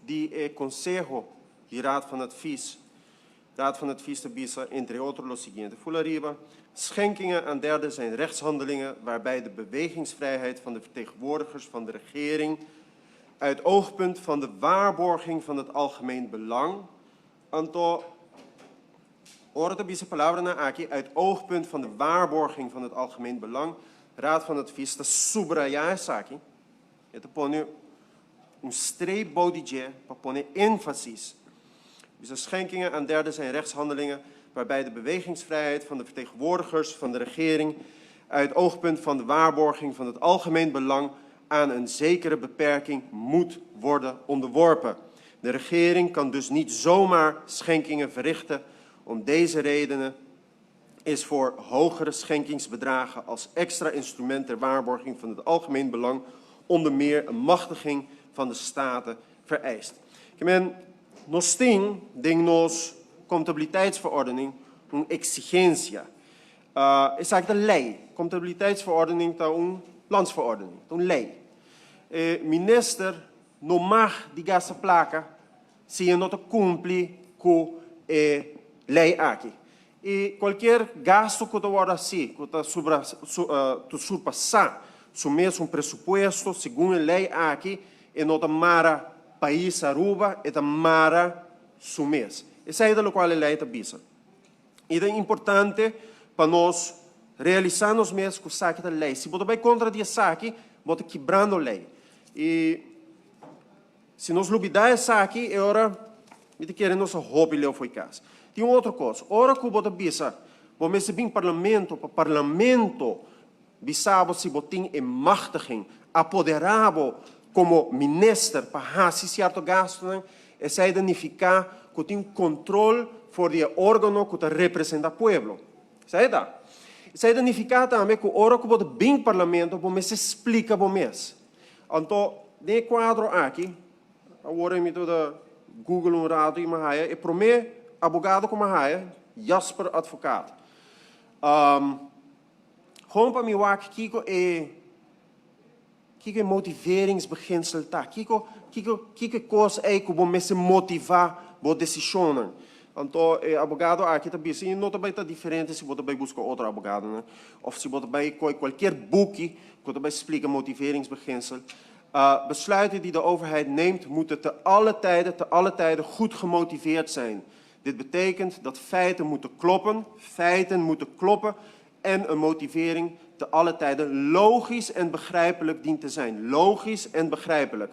Di Conseho di Raad van Advies. Raad van Advies ta bisa, entre otro, lo siguiente. Full ariba. Schenkingen aan derden zijn rechtshandelingen waarbij de bewegingsvrijheid van de vertegenwoordigers van de regering uit oogpunt van de waarborging van het algemeen belang. Anto, ora ta bisa palabranan aki, uit oogpunt van de waarborging van het algemeen belang, Raad van Advies ta subraya esaki, e ta pone un streep bou di dje pa pone énfasis. Dus schenkingen aan derden zijn rechtshandelingen waarbij de bewegingsvrijheid van de vertegenwoordigers van de regering uit oogpunt van de waarborging van het algemeen belang aan een zekere beperking moet worden onderworpen. De regering kan dus niet zomaar schenkingen verrichten. Om deze redenen is voor hogere schenkingsbedragen als extra instrument ter waarborging van het algemeen belang onder meer een machtiging van de Staten vereist. Ke men, nos tin den nos Comptabiliteitsverordening un exigencia. Esaki ta ley. Comptabiliteitsverordening ta un landsverordening, un ley. Minister no mag di gasta placa si e no ta cumpli cu e ley aki. Y cualkier gasto cu ta wordo haci, cu ta surpasa su mes un presupuesto, segun e ley aki, e no ta mara pais Aruba, e ta mara su mes. Esey ta loke e ley ta bisa. Y ta importante pa nos realisa nos mes cu esaki ta ley. Si bo bay contra di esaki, bo ta kibrando ley. Y si nos lubida esaki, e ora, mi ta kere nos hopi leu fo'i cas. Tin un otro cos. Ora cu bo ta bisa, bo mester bin parlamento, pa parlamento bisa bo si bo tin e machtiging, apodera bo como minister pa haci cierto gasto, esey ta significa cu tin control for di organo cu ta representa pueblo. Esey ta. Esey ta significa tambe cu ora cu bo bin parlamento, bo mester splica bo mes. Anto, den e cuadro aki, awor mi tabata Google un rato y m'a haya, e prome abogado cu m'a haya, Jasper Advocaat. Gewoon pa mi wak kiko e motiveringsbeginsel ta. Kiko cos e cu bo mester motiva bo decision. Anto, e abogado aki ta bisa, no ta bay ta diferente si bo bay busca otro abogado, ne? Of si bo bay cu cualkier buki cu ta bay splica motiveringsbeginsel. Besluiten die de overheid neemt, moeten te alle tijden goed gemotiveerd zijn. Dit betekent dat feiten moeten kloppen en een motivering te alle tijden logisch en begrijpelijk dient te zijn. Logisch en begrijpelijk.